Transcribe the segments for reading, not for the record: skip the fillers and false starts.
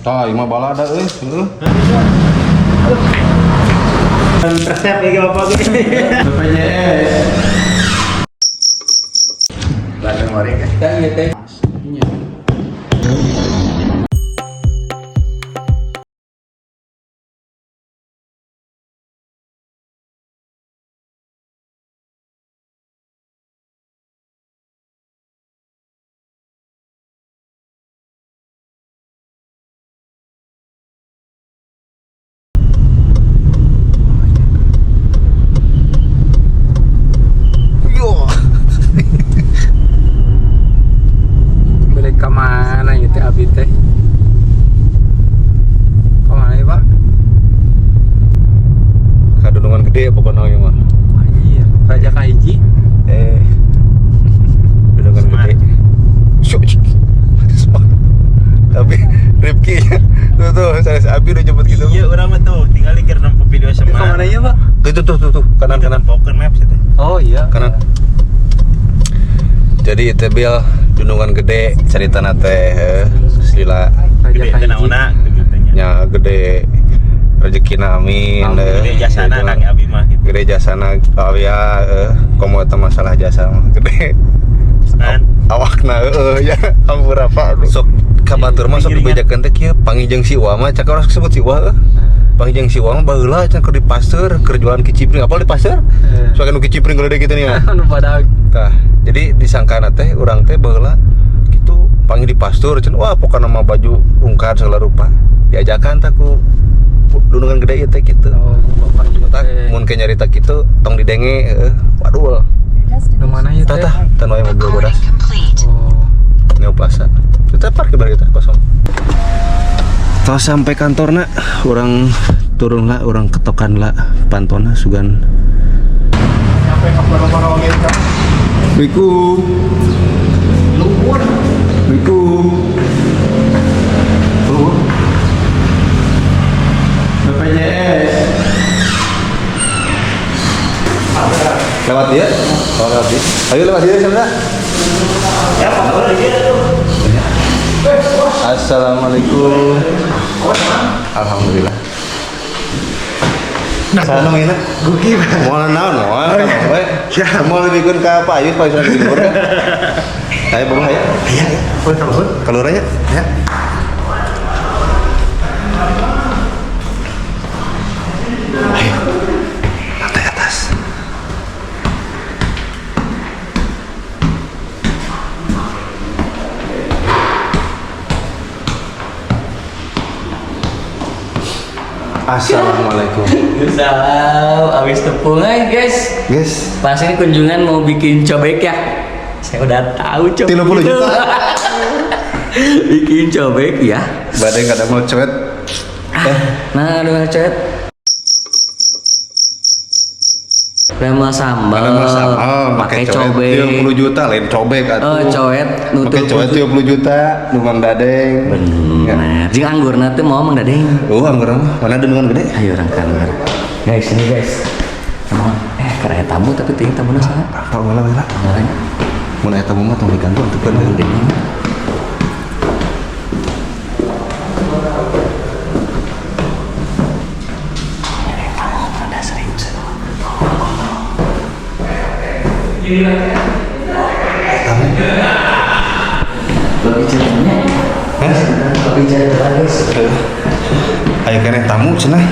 Tah, ieu mah balada euy, heueuh. Resep ya bapak ge. BPJS. Kan ieu teh. Yo. Balik ke mana ieu teh abi teh? Ke mana ya, Pak? Kadunungan gede pokoknya ieu mah. Anjir, Raja Kahiji. Eh. Dunungan gede. Syuk. Smart. Tapi Rifki tuh tuh saya si Abi udah jemput gitu. Iya, urang mah tuh tinggal keur nempo video Ke sama. mana ya, Pak? Tuh tuh tuh tuh kanan kanan. Poker Maps itu. Oh iya. Kanan. Jadi itu Bil Dunungan gede cerita nate lila Raja Gede teh Kahiji. naonna gitu teh nya. nya gede rezekina amin Amin. Gede jasana Gitu. Kang Abi mah gitu. Gede jasana oh ya komo eta masalah jasa mah gede. Kan? Awakna heueuh ya ampura Pak. Sok ka batur mah sok dibejakeun teh kieu panggih si Wa mah cak urang sebut si Wa heuh. Panggih si Wa mah baheula can keur di paseur keur jualan kicipring apal di paseur? Eh. Sok anu kicipring gede gitu nih ya. Anu pada Tah, jadi disangkana teh urang teh baheula gitu panggil di pastur cenah wah pokokna mah baju rungkad segala rupa. Diajakan tah ku dunungan gede ieu teh kitu. Oh, bapak ieu Tah teh. mun ke nyarita kitu tong didenge heueuh. Waduh. Nu mana ieu Tah teh? tah tah nu aya mobil bodas. Oh. Neo Plaza. Kita parkir bareng kita kosong. Tos sampai kantorna, orang turun lah, orang ketokan lah pantona sugan. Sampai ke poro-poro gitu. Assalamualaikum. Lumpur. Assalamualaikum. Halo. BPJS. Lewat dia? Oh, lewat dia. Ayo lewat dia sana. Ya, Pak, dia tuh. Assalamualaikum. Alhamdulillah. Nah, sana mainnya. Gugi, Mau naon moal kan we. Mau lebihkeun ka Pak Ayus, Pak Ayus lagi di luhur kan. Ayo bawa ya. Iya, ya. Boleh telepon? Keluar aja. Ya. Ayo. Lantai atas. Assalamualaikum. Salam, abis tepung aja guys. Guys, Pas ini kunjungan mau bikin cobek ya. Saya udah tahu cobek. 30 itu. juta. Bikin cobek ya. Badai nggak ada mau coet. Eh, Nah, ada coet. Rema sambal, ada sambal pakai pakai coet cobek. 30 juta lain cobek atuh. Oh, coet, nu Pakai coet 30 juta, nu Mang Dadeng. Ya. Bener. Jeung anggurna teh mau Mang Dadeng. Oh, anggur mah mana dunungan gede? Ayo orang kantor. Guys, ini guys. Emang karena tamu tapi ting tamuna saha? Tong heula heula. Ngaranna. Mun aya tamu mah tong diganggu atuh kan. Mang Dadeng. Ada serius. Tamu. Lebih ceritanya. Hah? Lebih cerita guys. Aya keneh tamu cenah.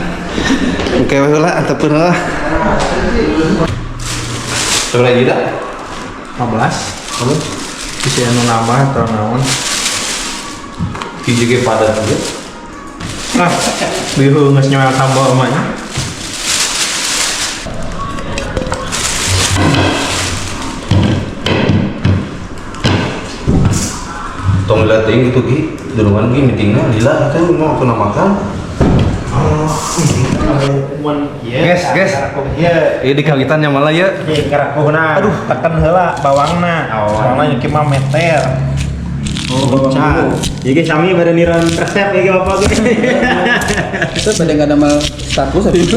Engke we heula antepkeun heula. Sabaraha hiji da? 15. Bisa anu nambah atau naon? Hiji ge padat ieu. Ah, bihu geus nyoel sambal mah nya. Tong lila teuing gitu Gi. Dunungan Gi meetingna lila kan mau aku makan. Mun ieu. Guys, guys. Ieu. Ieu di kawitan nya malah ya. Ieu karakuhna. Aduh, tekan heula bawangna. Soalnya ieu mah meter. Oh, bawang dulu. Ieu ge sami bade niron resep ieu ge bapak ge. Itu pada nggak nama status apa itu?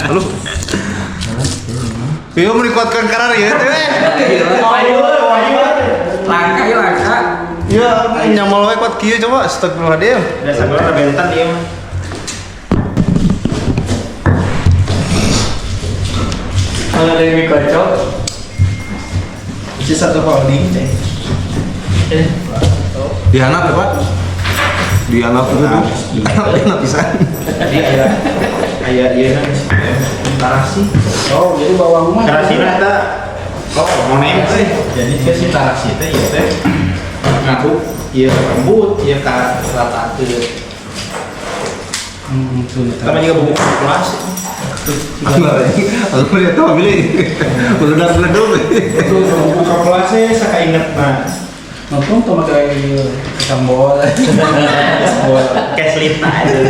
Halo. Ieu mau dikuatkan karar ya teh. Ayo, ayo. Langka ya langka. Ya, nyamal we kuat kieu coba, astagfirullahaladzim. Biasa gua benten ieu mah. Kalau ada mie kocok, Isi satu holding teh. Dihanap ya, Pak? Dihanap itu tuh. Dihanap pisan. Jadi aya aya ieu na tarasi. Oh, jadi bawang mah. Tarasina eta oh, mau neng teh. Jadi teh si tarasi teh ieu teh ngaduk ieu lembut, ieu ka ratakeun. Itu. Sama juga bubuk kelas. Aku lihat tuh beli. Meledak-meleduk. Itu bubuk kelasnya sakaingetna. Nonton tuh pakai sambal. Keslita aja.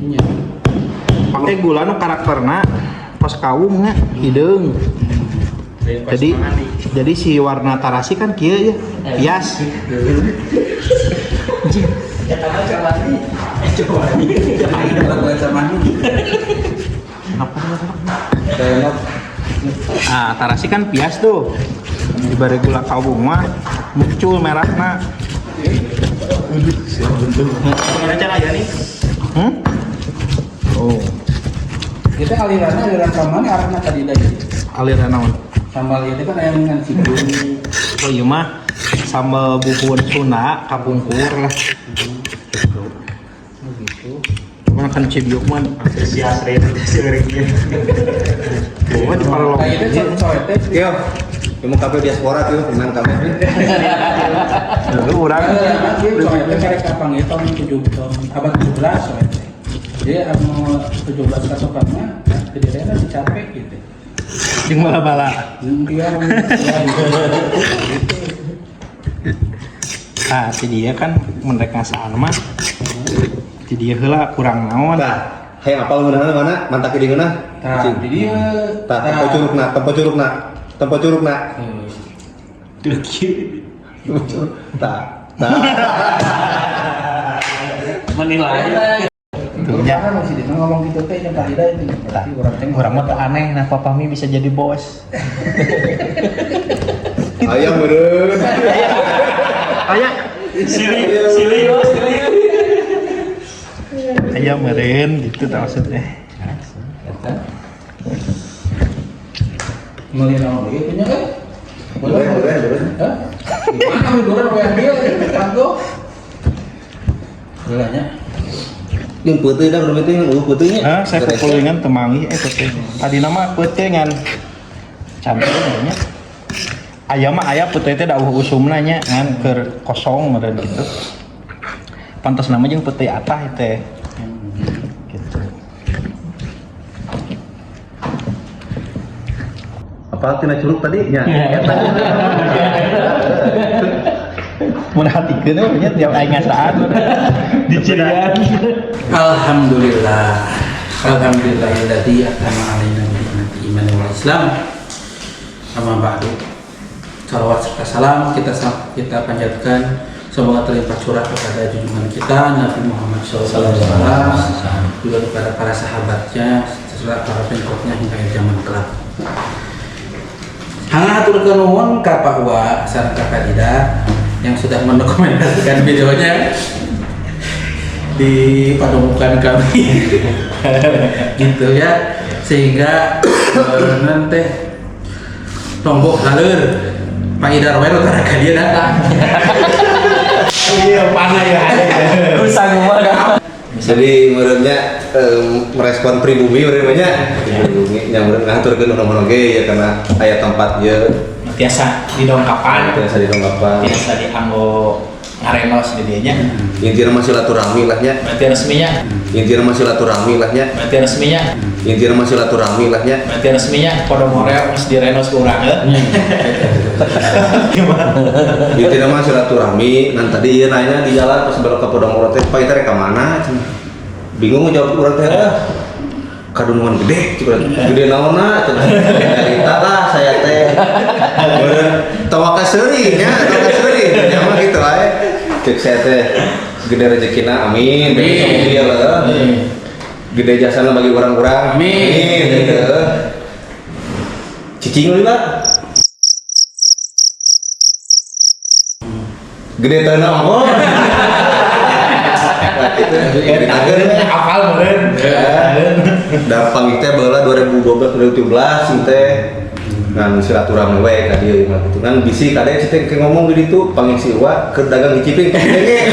Iya. Pakai gula nu karakterna pas kawung nya hideung. Jadi si warna tarasi kan kieu ya, bias. Ya karena camani. Coba ini. Coba Ah, tarasi kan pias tuh. Di bari gula kawung mah muncul merahna. Nih? Hmm? Oh, Kita alirannya aliran kamana arahna tadi dah jadi. Aliran naon? Sambal itu kan ayam dengan sigung. Oh iya mah sambal bubur Sunda kapungkur lah. Oh gitu. Cuman kan Cibiuk mah si Asri si Oh, di Paralong. Nah, itu coet teh. Yo, kamu kafe diaspora tuh, menang kafe. Lu urang Coet teh karek kapan ya tahun 7 tahun abad 17 coet teh. Jadi anu 17 kasokana jadi rena capek gitu. Jeung bala-bala. Iya, gitu. Nah, si dia kan mun rek ngasaan mah. Si dia heula kurang naon. Nah, hayang apal ngeunahna mana? Mantak di ngeunah. Tah, di dieu. Tah, tempo curugna, tempo curugna. Tempo curugna. Tuh kieu. Tah. Tah. Menilai. Tuh nya. Kan masih dia ngomong gitu teh yang tadi dah itu. Berarti urang teh Urang mah teu aneh nah Papa Mi bisa jadi bos. Ayam meureun. Aya Sili, sili, sili. aya meureun gitu tah maksudnya. Eta. Meuli naon deui punya kan? Boleh, boleh, boleh. Hah? Gimana hiburan we dia kanggo? Boleh nya. Yang putih dah, belum itu yang putihnya. Hah, saya pukulingan teu manggih peuting. Tadi nama peuting ngan cantik nya. Aya mah aya peuting teh da eueuh usumna nya ngan keur kosong meureun gitu. Pantes nama jeung peuting atah teh. Gitu. Apa tina curug tadi nya? Eta. Mun hatikeun we nya tiap aing ngasaan. Di Cirian. Alhamdulillah. Alhamdulillahilladzi atama alaina bi ni'mati iman wal Islam. Amma ba'du. Salawat serta salam kita kita panjatkan semoga terlimpah curah kepada junjungan kita Nabi Muhammad SAW, juga kepada para sahabatnya serta para pengikutnya hingga akhir zaman kelak. Hanga haturkeun nuhun ka Pak Wa sareng ka Kak Dida yang sudah mendokumentasikan videonya di padepokan kami gitu ya, sehingga nanti tombok laleur Pak Idar wae nu tara ka dieu datang. Iya, panah ya. Usah ngomong. Jadi meureunnya merespon pribumi meureun nya. Pribumi nya meureun ngahaturkeun nuhun oge ya karena aya tempat ieu Tiasa didongkapan, biasa didongkapan. Tiasa dianggo ngarenos di dieu nya. Intinya mah silaturahmi lah nya. Berarti resminya, Intinya mah silaturahmi lah nya. berarti resminya, Intinya mah silaturahmi lah nya. Berarti resminya Podomoro geus direnos ku urang heuh. Intinya mah silaturahmi. Nan tadi ieu nanya di jalan pas belok ke Podomoro teh, "Pak, kita rek ka mana?" Cenah. Bingung jawab urang teh, "Ah, kadunungan gede." Cik urang. "Gede naonna?" Cenah. Cerita lah saya teh. Meureun tawa kaseuri nya, tawa kaseuri. Nya mah gitu wae. Cek saya teh gede rezekina, amin. Amin. Iya lah. Gede jasana bagi orang-orang. Amin. Gitu. Cicing lah. Gede tanah ongkos. Nah, itu Eh, apal meureun. Da panggih teh baheula 2012 2017 sing teh ngan silaturahmi we ka dieu mah gitu kan bisi kade si teh ke ngomong di ditu panggih si Uwa keur dagang kicimpring tong denge.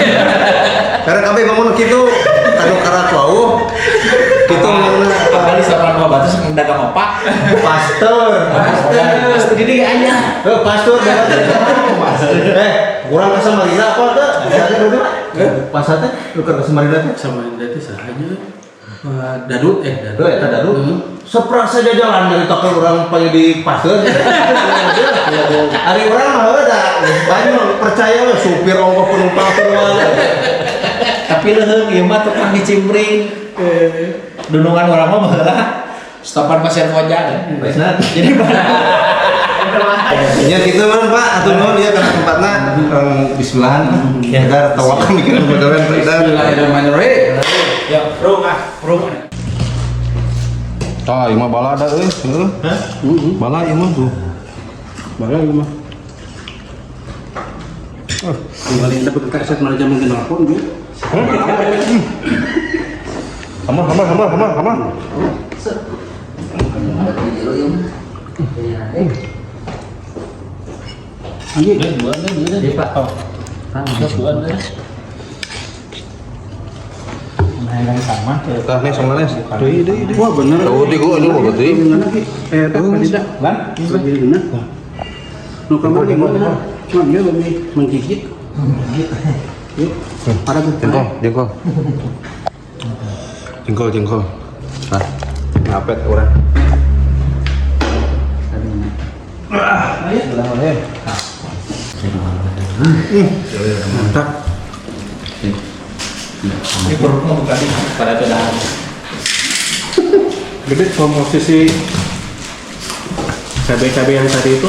Karena kabeh ngomong kitu kanu karak wauh kitu ngomongna. Apal di sapan dua batu dagang opak. Pastor. Pastor di dieu aya. Eh, pastor dagang eh kurang ka Samarinda apa teh? Bisa teh Pak? Pasar teh nu keur ka Samarinda teh. Sama itu sahanya. Dadu eh dadu. Aduh, eta dadu. Seprasa jalan dari toko orang panggil di pasar. Hari orang mah heuh da banyak percaya we supir ongkoh penumpang keluar. Tapi leuheung ieu mah tukang kicimpring. Dunungan urang mah baheula stopan pasir koja. Baikna. Jadi Nya kitu mah Pak, atuh nuhun ieu kana tempatna urang bismillahan. Ya. Dar tawak mikirin bodohan dar. Bismillahirrahmanirrahim. Ya, rung ah, rung. Tah, ieu mah balada euy, heuh. Bala ieu mah tuh. Bala ieu mah. Kembali anda bekerja set mana jam mungkin telepon gitu. Hamar hamar hamar hamar hamar. Anjing. Iya, Pak. Nah, yang sama. Tah nih sama nih. Deui deui deui. Wah bener. Tahu di gua aduh berarti. Gimana Ki? Eh apa tidak? Lan? Lebih bener. Nu kamar gimana? Cuma dia lebih menggigit. Yuk. Parah tuh. Jengkol, jengkol. Jengkol, jengkol. Nah, ngapet orang. Mantap. Ini perutnya buka di pada tuh dah. Gede komposisi cabai-cabai yang tadi itu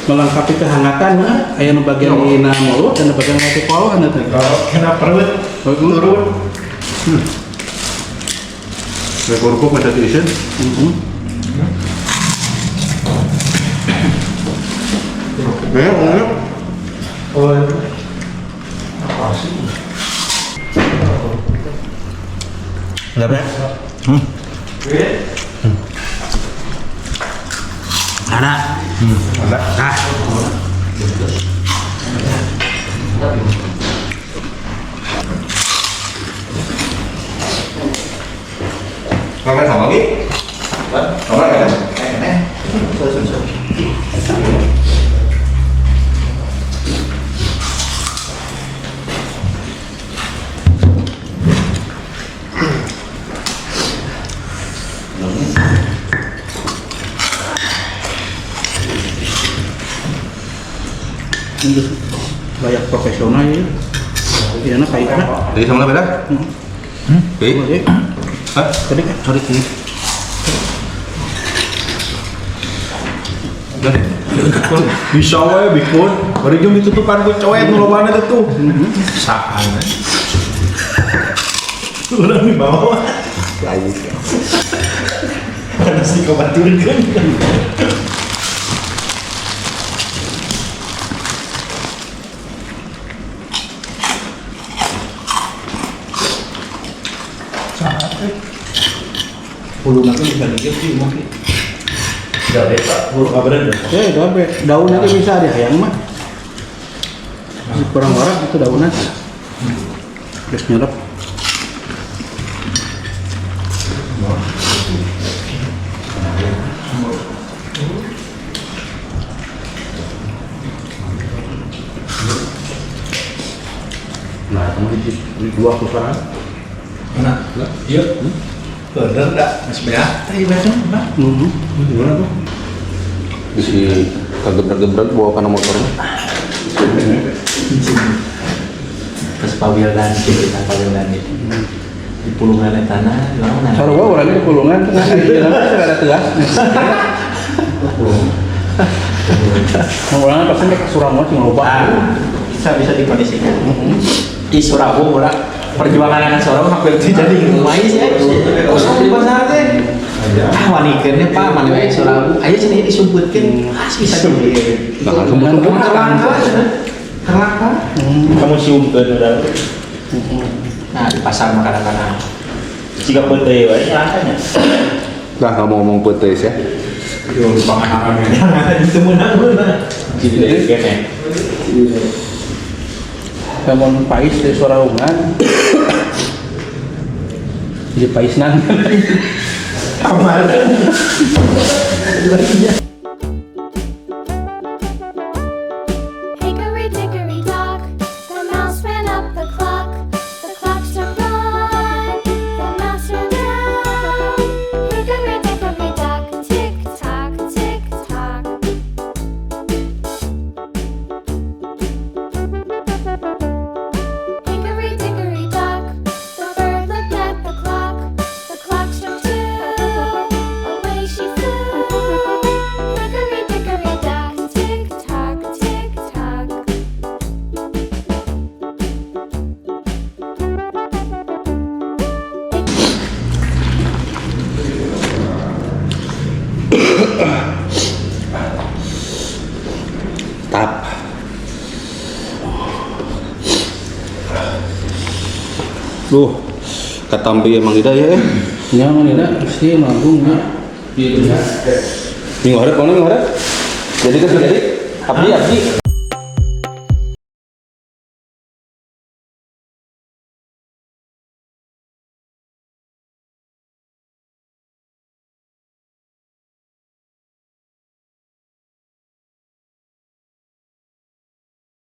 melengkapi kehangatan nah, aya nu bagian dina mulut dan bagian hati kau kan teh. Kalau kena perut, Turun. Kayak kerupuk masih diisin. Eh, eh. Oh, Sedap ya? Ada. Ada. Nah. Makan sama lagi? Sama kan? Ini banyak profesional ya. Iya nah kayaknya. Jadi sama beda? Oke. Oke. Hah? Tadi kan sorry ini. Bisa wae bikun. Bari jeung ditutupan ku coet nu lobana teh tuh. Saan. Urang dibawa. Lagi. Karena si kabaturkeun. Hulu nanti bisa dikit sih mungkin. Gabe, Pak. Hulu kabaran deh. Eh, gabe. Daun nanti bisa deh hayang mah. Kurang warak itu daunnya. Terus nyerap. Nah, kamu di dua pusaran. Mana? Iya. Bener enggak? Mas Bea. Tadi baca, Pak. Gimana tuh? Bisi kagebrak-gebrak bawa kana motornya. Terus pawildan kita pawildan itu. Di pulungan tanah, gimana? Sarua urang di pulungan tengah di jalan teh ada tegas. Urang pasti mereka suram cing loba. Bisa bisa dikondisikan. Di Surabu urang perjuangan anak Surabu hampir jadi lumayan sih. Kosong di pasar teh. Ah wanikeun Pak, mana wae Surabu. Aya cenah disumputkeun. Ah bisa di. Nah, langsung Terangkan. Kelaka. Kamu siumkeun udah. Nah, di pasar mah kadang-kadang. Jika peuteuy wae langkanya. Nah, nggak mau ngomong peuteuy ya. Yo panganan. Itu meunang-meunang. Jadi dari kene. Lamun pais dari Suraungan. Jadi paisnan. Kamar. Hickory dickory dock, the mouse ran up the clock. The clock struck one, the mouse ran down. Hickory dickory dock, tick tock, tick tock. Hickory dickory dock, the bird looked at the clock. The clock struck two, away she flew. Hickory dickory dock, tick tock, tick tock. Tap. Duh, katampi emang ida ya. Ya, mana pasti manggung ya. Iya. Minggu harap, mana minggu harap? Jadi kan jadi. Abdi, abdi.